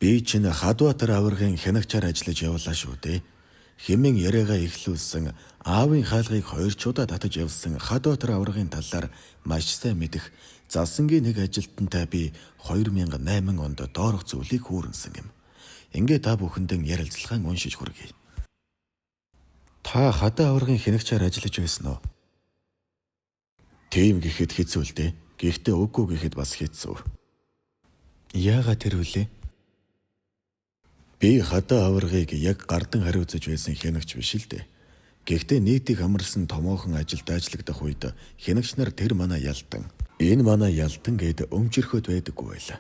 Би чинь Хадбаатар аваргын хянагчаар ажиллаж явлаа шүү дээ. Хэмээн яриагаа эхлүүлсэн аавын хаалгыг хоёр ч удаа татаж явсан Хадбаатар аваргын талаар маш сайн мэдэх Засангийн нэг ажилтантай би 2008 онд доорх зүйлийг хүүрнэсэн юм. Ингээ та бүхэндээ ярилцлагаа уншиж хүргэе. Та хадаа аваргын хянагчаар ажиллаж байсан уу? Тийм гэхэд хэцүү л дээ. Гэхдээ үгүй гэхэд бас хэцүү. Яагаад тэр вүлээ? Би хадаа аваргыг яг гардан хариуцаж байсан хянагч биш л дээ. Гэхдээ нийтийг хамарсан томоохон ажилд ажиллагдах үед хянагч нар тэр манай ялдан, энэ манай ялдан гэд өмчөрхөд байдаггүй байлаа.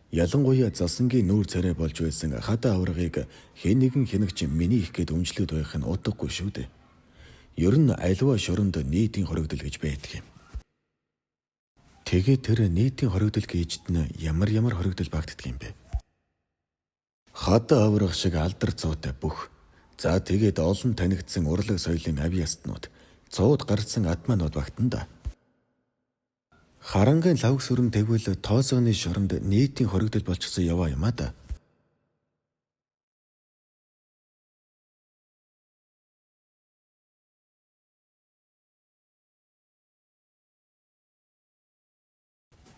Ялангуяа Засангийн нүүр царай болж байсан хадаа аваргыг хэн нэгэн хянагч миний их гэд өмчлөөд байх нь утгагүй шүү дээ. Ер нь аливаа шоронд нийтийн хоригдол гэж байдаг юм. Тэгээд тэр нийтийн хоригдол гэжд нь ямар ямар хоригдол багтдаг юм бэ? Хадаа аварга шиг алдар цуутай бүх. За тэгээд олон танигдсан урлаг соёлын авьяастнууд, цууд гарцсан атманууд багтана да. Харангийн лавг сүрэн тэгвэл тоосгоны шоронд нийтийн хоригдол болчихсон яваа юм а да.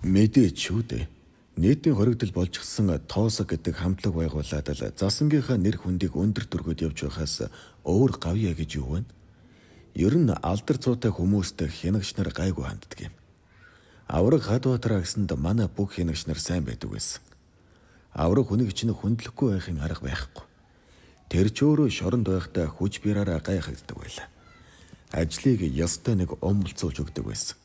Мэдээч шүү дээ. Нийтийн хоригдол болчихсон тоосго гэдэг хамтлаг байгуулад л Засангийнхаа нэр хүндийг өндөр түлхүүд явж байхаас өөр гавьяа гэж юу вэ? Ер нь алдар цуутай хүмүүст хянагч нар гайгүй ханддаг юм. Авраг Хадбаатар агсанд манай бүх хянагч нар сайн байдаг байсан. Авраг хүнийг чинь хүндлэхгүй байхын арга байхгүй. Тэр ч өөрөө шоронд байхдаа хүч бяраараа гайхагддаг байлаа. Ажлыг ёстой нэг умбалцуулж өгдөг байсан.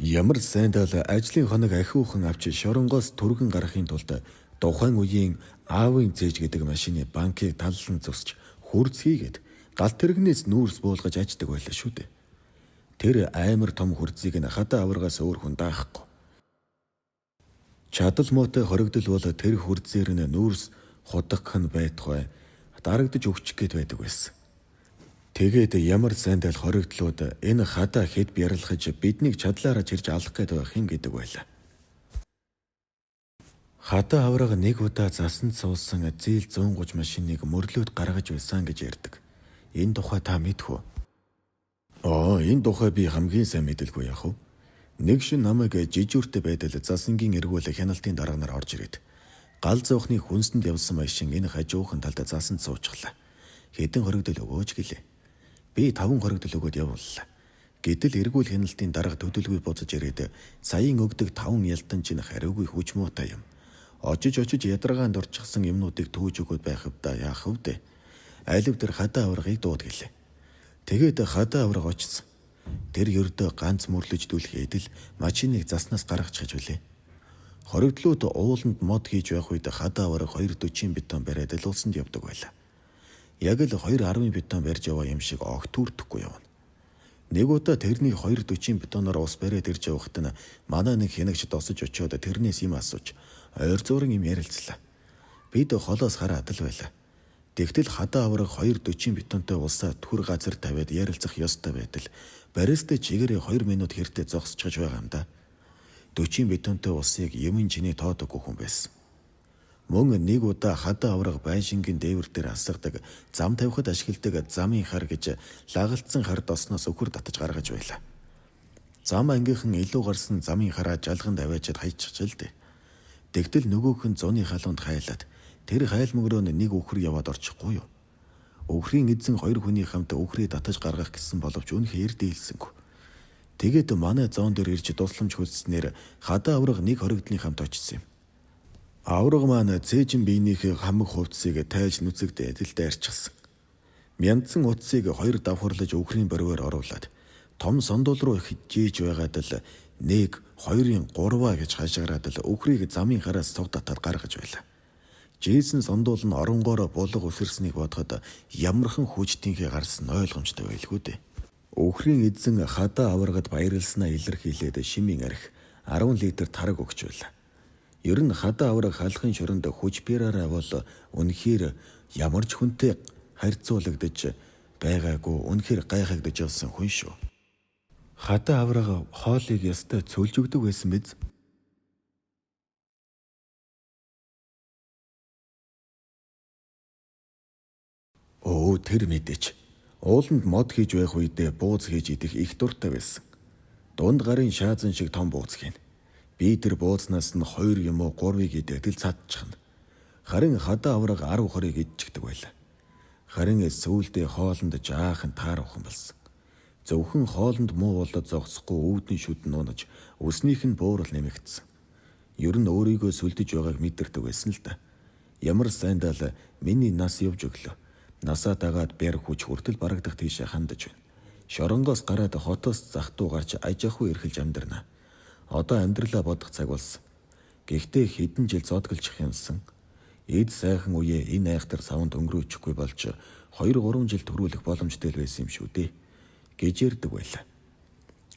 Ямар сайндал ажлын хоног ахиухан авч шоронгоос түргэн гарахын тулд тухайн үеийн аавын зээж гэдэг машины банкыг таллан зүсч хурц хийгээд галт тэрэгнээс нүүрс буулгаж аждаг байлаа шүү дээ. Тэр амар том хурцыг нь хадаа аваргаас өөр хүн даахгүй. Чадал муутай хоригдол бол тэр хурцээр нь нүүрс худагх нь байтугай дарагдаж өгчих гээд байдаг байсан. Тэгээд ямар сайндал хоригдлууд энэ хадаа хэд бярлахж биднийг чадлаараа чирж алах гээд байх юм гэдэг байлаа. Хадаа аварга нэг удаа засанд суусан зээл 130 машиныг мөрлөөд гаргаж байсан гэж ярьдаг. Энэ тухай та мэдэх үү? Аа, энэ тухай би хамгийн сайн мэдэлгүй яах вэ? Нэг шин намайг жижүүртэй байдал Засангийн эргүүл хяналтын дарга нар орж ирээд гал зоохны хүнсэнд явсан машин энэ хажуухан талд засанд суучихлаа. Хэдэн хоригдол өгөөч гэлээ. Би 5 хоригдол өгөөд явууллаа. Гэтэл эргүүл хяналтын дарга төдөлгүй буцаж ирээд саяын өгдөг 5 ялтан чинь хариугүй хүч муутай юм. Очиж очиж ядаргаанд орчихсон юмнуудыг түүж өгөөд байх да яах вэ? Алив тэр хадаа аваргыг дууд гэлээ. Тэгээд хадаа аварга очсон. Тэр ердөө ганц мөрлөж дүлхээд л машиныг заснаас гаргачих үлээ. Хоригдлууд ууланд мод хийж байх үед хадаа аварга 2.40 бетон бариад л усанд явдаг байлаа. Яг л 2.10 бетон барьж яваа юм шиг огт түрдэхгүй явна. Нэг удаа тэрний 2.40 бетоноор ус бариад ирж явахад нь манай нэг хянагч досож очиод тэрнээс юм асууж ойр зуурын юм ярилцлаа. Бид холоос хараад л байлаа. Тэгтэл хадаа авраг 2.40 бетонтой усаа түр газар тавиад ярилцах ёстой байтал бариастай чигээрээ 2 минут хэртэ зогсчихож байгаа юм да. 40 бетонтой усыг юмын чиний тоодоггүй хүн байсан. Мөн нэг удаа хадаа авраг байшингийн дээвэр дээр асгадаг зам тавихад ашигладаг замын хар гэж лагалдсан хар досноос өхөр татаж гаргаж байлаа. Зам ангийнхан илүү гарсан замын хараа жалганд аваачаад хайчихж л дээ. Тэгтэл нөгөөх нь зуны халуунд хайлаад тэр хайл мөгрөө нэг үхэр яваад орчихгүй юу. Үхрийн эзэн хоёр хүний хамт үхрийг татаж гаргах гэсэн боловч үнэхээр дийлсэнгүй. Тэгээд манай зоон дээр ирж тусламж хүсснээр хадаа авраг нэг хоригдлын хамт очсон юм. Авраг маань цээжин биенийхээ хамаг хувцсыг тайлж нүцэгдээд л дайрчихсан. Мянзсан утсыг хоёр давхарлаж өвхрийн борвоор оруулаад том сондол руу жийж байгаад л 1 2-ын 3-аа гэж хашгираад л өвхрийг замын хараас цуг татаад гаргаж байлаа. Жийсэн сондуул нь оронгоороо булга өсөрснийг бодоход ямархан хүчтийнхээ гарсан ойлгомжтой байлгүй дээ. Өвхрийн эзэн хадаа аваргад баярлснаа илэрхийлээд шимийн арх 10 литр тараг өгч байлаа. Ер нь хадаа авраг халахын шоронд хүч бяраараа бол үнэхээр ямар ч хүнтэй харьцуулагдаж байгаагүй үнэхээр гайхагдаж явсан хүн шүү. Хадаа авраг хоолыг ёстой цөлж өгдөг байсан биз? Өө, тэр мэдээч. Ууланд мод хийж байх үедээ бууз хийж идэх их дуртай байсан. Дунд гарын шаазан шиг том бууз хийнэ. Би тэр буузнаас нь 2 юм уу 3-ыг идээд л цадчихна. Харин хадаа авраг 10 20-ыг идчихдэг байлаа. Харин сүүлдээ хоолнд жаахан тааруухан болсон. Зөвхөн хоолнд муу болоод зогсохгүй үүдэн шүдэн унаж өснийх нь буурал нэмэгдсэн. Ер нь өөрийгөө сүлдэж байгааг мэдэрдэг байсан л да. Ямар сайндаа л миний нас явж өглөө. Насаа дагаад бяр хүч хүртэл барагдах тийшээ хандаж байна. Шоронгоос гараад хотоос зах дуу гарч аж ахуй эрхэлж амьдрна. Одоо амьдралаа бодох цаг болсон. Гэхдээ хэдэн жил зодголчих юмсан. Эд сайхан үеэ энэ айхтар савнд өнгөрөөчихгүй болж 2 3 жил төрүүлэх боломжтой л байсан юм шүү дээ гэж ярьдаг байлаа.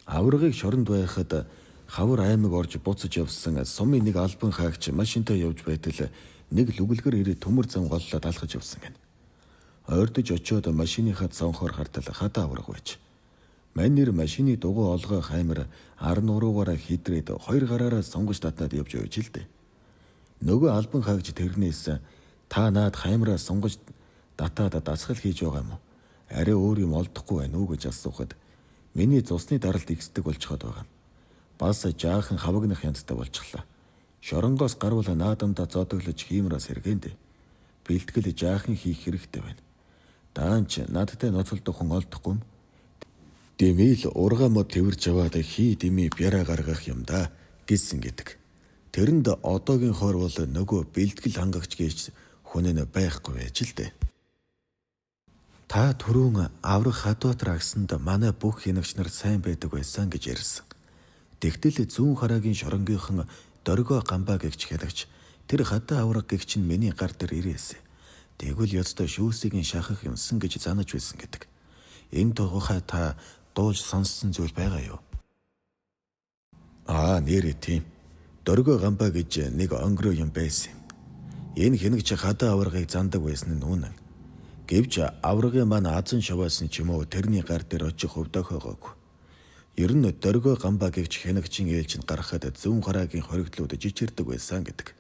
Аваргыг шоронд байхад хавар аймаг орж буцаж явсан сумын нэг албан хаагч машинтай явж байтал нэг лүгэлгэр ирээд төмөр зам голлоод алхаж явсан гэнэ. Ойрдож очиод машиныхаа цонхоор хартал хадаа авраг байж. Мань нэр машины дугуй олгой хаймар ар нуруугаараа хидрээд хоёр гараараа сонгож татаад явж байж л дээ. Нөгөө албан хаагч тэрнээс та наад хаймраа сонгож татаад дасгал хийж байгаа юм уу? Арай өөр юм олдохгүй байна уу гэж асуухад миний цусны даралт ихсдэг болчиход байгаа юм. Бас жаахан хавагнах янзтай болчихлоо. Шоронгоос гарвал наадамдаа зодоглож хиймраа сэргээндэ. Бэлтгэл жаахан хийх хэрэгтэй байна. Даанч надтай ноцолдох хүн олдохгүй юм. Дэмэл ургаа мод тэрж аваад хий дэмий бяраа гаргах юм да гэсэн гэдэг. Тэрэнд одоогийн хор бол нөгөө бэлтгэл хангагч гэж хүн нь байхгүй байж л дээ. Та түрүүн аврах Хадбаатар агсанд манай бүх хянагч нар сайн байдаг байсан гэж ярьсан. Тэгтэл зүүн хараагийн шоронгийнхан Доргой Гамбаа гэгч хянагч тэр хадаа авраг гэгч нь миний гар дээр ирээсэ. Тэгвэл ёстой шүүсийг нь шахах юмсан гэж занаж байсан гэдэг. Энэ тухай та дуулж сонссон зүйл байгаа юу? Аа, нэрээ тийм. Доргой Гамбаа гэж нэг онгороо юм байсан юм. Энэ хянагч хадаа аваргыг зандаг байсан нь үнэн. Гэвч аваргын маань азан шаваасан ч юм уу тэрний гар дээр очих хувь дохиогоогүй. Ер нь Доргой Гамбаа гэгч хянагчийн ээлжинд гаргахад зүүн хараагийн хоригдлууд жичирдэг байсан гэдэг.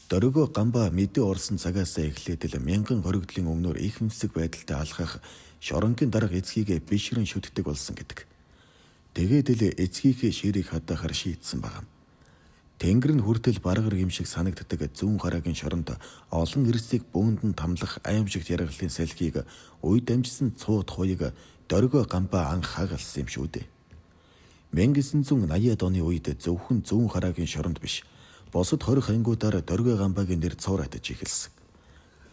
Доргой Гамбаа мэдээ орсон цагаасаа эхлээд л мянган хоригдлын өмнөр ихэмсэг байдалтай алхах шоронгийн дарга эцгийгээ бишрэн шүтдэг болсон гэдэг. Тэгээд л эцгийнхээ ширийг хадахаар шийдсэн байгаа. Тэнгэр нь хүртэл баргар юм шиг санагддаг зүүн хараагийн шоронд олон эрсийг бөөнд нь тамлах аимшигт яргалын салхийг үе дамжсан цууд хуйг Доргой Гамбаа анх хагалсан юм шүү дээ. 1980-ад оны үед зөвхөн зүүн хараагийн шоронд биш, бусад 20 ангиудаар Доргой Гамбагийн нэр цууратаж эхэлсэн.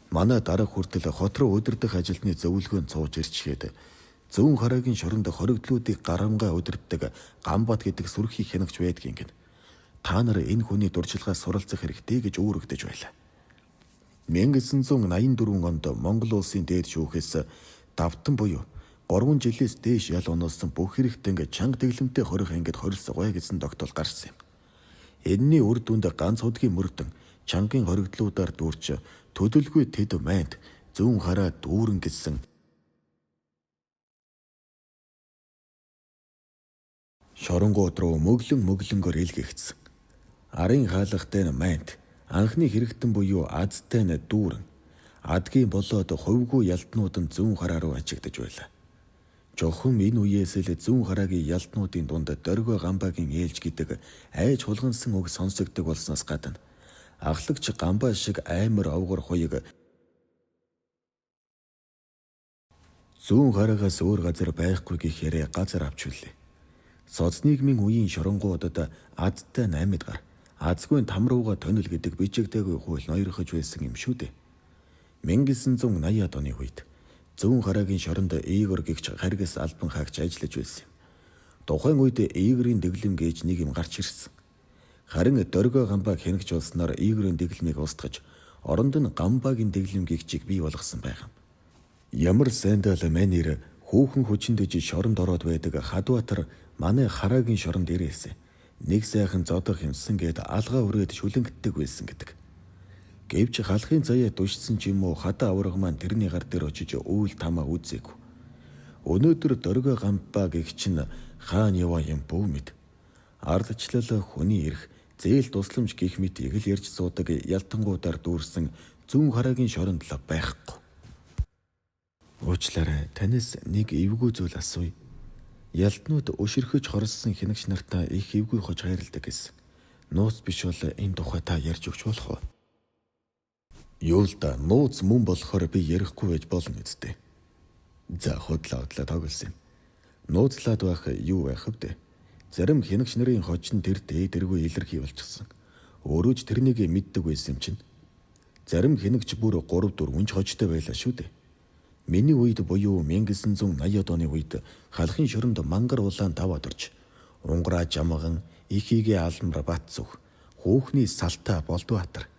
Манай дарга хүртэл хот руу удирдах ажилтны зөвлөгөөнд цууж ирчгээд зүүн хараагийн шоронд хоригдлуудыг гарамгаа удирддаг Гамбат гэдэг сүрхий хянагч байдгийн гин. Та нар энэ хүний дурчилгаас суралцах хэрэгтэй гэж үүрэгдэж байлаа. 1984 онд Монгол улсын дээд шүүхээс давтан буюу 3 жилээс дээш ял оноолсон бүх хэрэгтэн чанга тэглэмтэй 20 ангид хорилцгоё гэсэн тогтоол гарсан юм. Энэний үр дүнд ганц удгийн мөрдөн чангын хоригдлуудаар дүүрч төдөлгүй тэд майнд зүүн хараа дүүрэн гэсэн шоронгууд руу мөглөн мөглөнгөөр илгээгдсэн. Арын хаалгатай нь майнд, анхны хэрэгтэн буюу азтай нь дүүрэн, адгийн болоод хувьгүй ялтнууд нь зүүн хараа руу ажигдаж байлаа. Жохом энэ үеэс л зүүн хараагийн ялтнуудын дунд Доргой Гамбагийн ээлж гэдэг айж хулгансан үг сонсогддог болсноос гадна ахлагч Гамбаа шиг аймар овгор хуйг зүүн хараагаас өөр газар байхгүй гэх яриа газар авч үлээ. Соц нийгмийн үеийн шоронгуудад азтай 8 гар, азгүй там руугаа тонил гэдэг бичигдээгүй хууль ноёрхож байсан юм шүү дээ. 1980-ад оны үед зүүн хараагийн шоронд Игор гэгч харгас албан хаагч ажиллаж байсан юм. Тухайн үед Игорийн дэглэм гэж нэг юм гарч ирсэн. Харин Доргой Гамбаа хянагч болсноор Игорийн дэглэмийг устгаж оронд нь Гамбагийн дэглэм гэгчийг бий болгосон байх юм. Ямар сайндаа л манер хүүхэн хүчиндэж шоронд ороод байдаг Хадбаатар манай хараагийн шоронд ирээсэ. Нэг сайхан зодох юмсан гэд алгаа үрээд шүлэнгддэг байсан гэдэг. Гэвч халахын заяа душсан ч юм уу хадаа авраг маань тэрний гар дээр очиж үйл тамаа үзээгүй. Өнөөдөр Доргой Гамбаа гэгч нь хаана яваа юм бүү мэд. Ардчлал хүний эрх, зээл тусламж гих мэт эгэл ярьж суудаг ялтангуудаар дүүрсэн зүүн хараагийн шоронд л байхгүй. Уучлаарай, танаас нэг эвгүй зүйл асууя. Ялтнууд өшөрхөж хоролсон хянагч нартаа их эвгүй хож хайрладаг гэсэн. Нууц биш бол энэ тухай та ярьж өгч болох уу? Юу л да, нууц мөн болохоор би ярихгүй байж болно үсттэй. За, худлаа тоглосон юм. Нууцлаад байх юу байх вэ? Зарим хянагч нарын хож нь тэр дэргүй илэрхий болчихсон. Өөрөө ч тэрнийг мэддэг байсан юм чинь. Зарим хянагч бүр 3 4 ч хожтой байлаа шүү дээ. Миний үед буюу 1980-ад оны үед халахын шоронд мангар улаан даваад орж унгараа жамган ихийгээ алмар бат зүх хүүхний салтаа Болдбаатар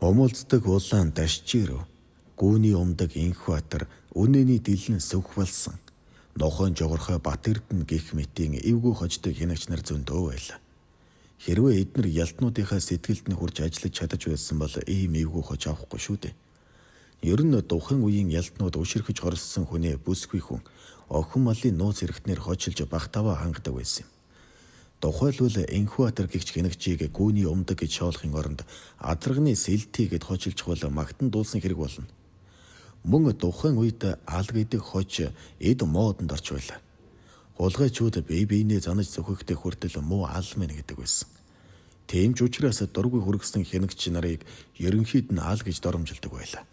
умулцдаг улаан дашчирөө гүүний умдаг Инхбаатар үнэний дэлэн сөвх болсон нохойн жогорхой Бат Эрдэнэ гих мэтийн эвгүй хождог хянагч нар зөндөө байлаа. Хэрвээ эднэр ялтнуудынхаа сэтгэлд нь хүрч ажиллаж чадаж байсан бол ийм эвгүй хож авахгүй шүү дээ. Ер нь тухайн үеийн ялтнууд өшөрхөж хоролсон хүнээ бүсгүй хүн охин малын нууц хэрэгтнэр хожилж бах таваа хангадаг байсан юм. Тухайлбал Инхбаатар гэгч хянагчийг гүүний умдаг гэж шоолохын оронд азарганы сэлтий гэд хожилж бол магтан дуулсан хэрэг болно. Мөн тухайн үед ал гэдэг хож эд модонд орч байлаа. Хулгайчууд бие биенээ занаж цохигдох хүртэл муу ал мэн гэдэг байсан. Тийм ч учраас дургүй хүргэсэн хянагч нарыг ерөнхийд нь ал гэж доромжилдог байлаа.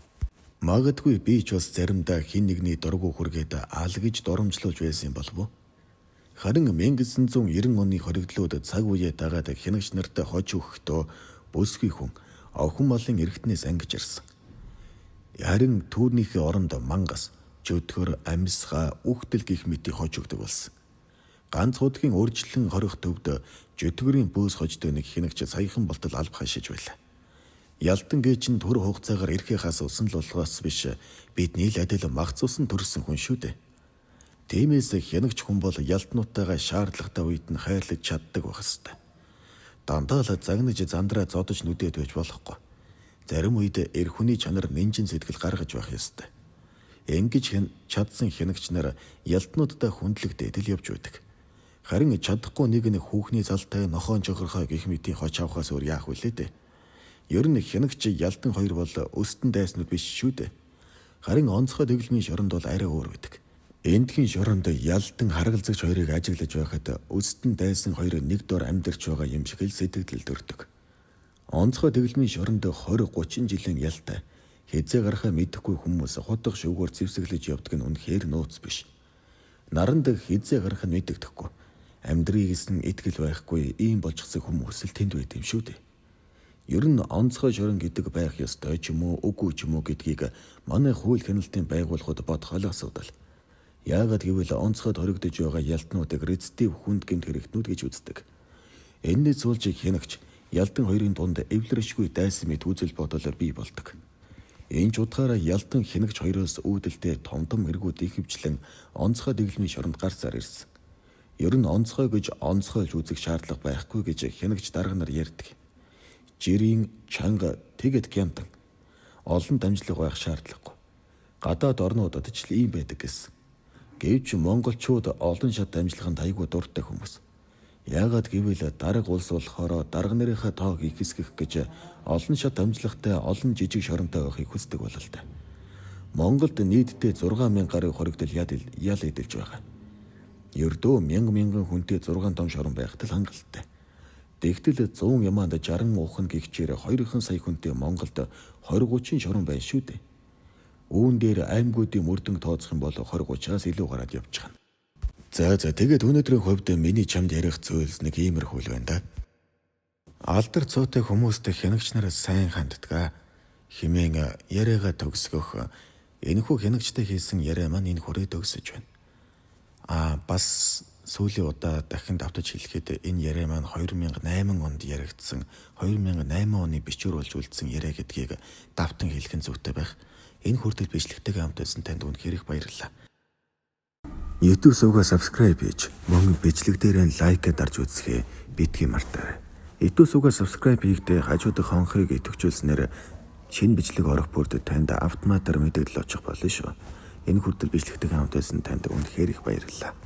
Магадгүй би ч бас заримдаа хэн нэгний дургүй хүргээд ал гэж доромжлуулж байсан юм болов уу? Харин 1990 оны хоригдлууд цаг үеэ дагаад хянагч нартай хож өгөхдөө бүсгүй хүн охин малын эргэтнээс ангиж ирсэн. Харин түүнийхээ оронд мангас, чөтгөр, амьсгаа, үхтэл гих мэтийг хож өгдөг болсон. Ганц худгийн өөрчлөн хорих төвд чөтгөрийн бөөс хожтой нэг хянагч саяхан болтол алба хашиж байлаа. Ялтан гээч нь төр хугацаагаар ирэхээ асуусан л болохоос биш бидний л адил магц усан төрсөн хүн шүү дээ. Тиймээс хянагч хүн бол ялтнуудтайгаа шаардлагатай үед нь хайрлаж чаддаг байх ёстой. Дандаа л загнаж зандраа зодож нүдээд байж болохгүй. Зарим үед эр хүний чанар нинжин сэтгэл гаргаж байх ёстой. Ингэж чадсан хянагч нар ялтнуудтай хүндлэгдээд л явж байдаг. Харин чадахгүй нэг нь хүүхний залтай нохоон жохорхой гих мэтийн хоч авахаас өөр яах вүлээ дээ. Ер нь хянагч ялтан хоёр бол өстөн дайснууд биш шүү дээ. Харин онцгой дэглэмийн шоронд бол арай өөр байдаг. Эндхийн шоронд ялтан харгалзагч хоёрыг ажиглаж байхад өстөн дайсан хоёр нэг дор амьдарч байгаа юм шиг л сэтгэл төрдөг. Онцгой дэглэмийн шоронд 20 30 жилийн ялтай хэзээ гарахаа мэдэхгүй хүмүүс худах шөвгөөр зэвсэглэж явдаг нь үнэхээр нууц биш. Наранд хэзээ гарах нь мэдэгдэхгүй. Амьдрыг гэсэн итгэл байхгүй ийм болчихсон хүмүүс л тэнд байд юм шүү дээ. Ер нь онцгой шорон гэдэг байх ёстой ч юм уу үгүй ч юм уу гэдгийг манай хууль хяналтын байгууллагууд бодох л асуудал. Яагаад гэвэл онцгойд хоригдож байгаа ялтнуудыг рецидив хүнд гэмт хэрэгтнүүд гэж үздэг. Энэний суулж хянагч ялтан хоёрын дунд эвлэрэшгүй дайсан мэт үзэл бодол бий болдог. Энэ ч утгаараа ялтан хянагч хоёроос үүдэлтэй том том эргүүд ихэвчлэн онцгой дэглэмийн шоронд гарцаар ирсэн. Ер нь онцгой гэж онцгойлж үзэх шаардлага байхгүй гэж хянагч дарга нар ярьдаг. Жирийн чанга тэгэд гямтан олон дамжлага байх шаардлагагүй. Гадаад орнуудад ч л ийм байдаг гэсэн. Гэвч монголчууд олон шат дамжлаганд айгүй дуртай хүмүүс. Яагаад гэвэл дарга улс болохоор дарга нарынхаа тоог ихэсгэх гэж олон шат дамжлагатай олон жижиг шоронтой байхыг хүсдэг бололтой. Монголд нийтдээ 6000 гаруй хоригдол ял эдэлж байгаа. Ердөө мянга мянган хүнтэй 6 том шорон байхад л хангалттай. Тэгтэл 100 ямаанд 60 ухан гихчээр 2 сая хүнтэй Монголд 20 30 шорон байна шүү дээ. Үүн дээр аймагуудын мөрдөн тооцох юм бол 20 30-аас илүү гараад явчихна. За тэгээд өнөөдрийн хувьд миний чамд ярих зүйлс нэг иймэрхүү л байна да. Алдар цоотой хүмүүст хянагч нар сайн ханддаг хэмээн яриагаа төгсгөх энэхүү хянагчтай хийсэн яриа маань энэ хүрээ төгсөж байна. Бас сүүлийн удаа дахин давтаж хэлэхэд энэ яриа маань 2008 онд яригдсан 2008 оны бичвэр болж үлдсэн яриа гэдгийг давтан хэлэх нь зүйтэй байх. Энэ хүртэл бичлэгтэйгээ хамт байсан танд үнэхээр их баярлалаа. YouTube сувгаа subscribe хийж, мөн бичлэг дээрээ лайк дарж үзэхээ битгий мартаарай. YouTube сувгаа subscribe хийхдээ хажуудах хонхыг идэвхжүүлснээр шинэ бичлэг орох бүрд танд автоматар мэдээлэл очих болно шүү. Энэ хүртэл бичлэгтэйгээ хамт байсан танд үнэхээр их баярлалаа.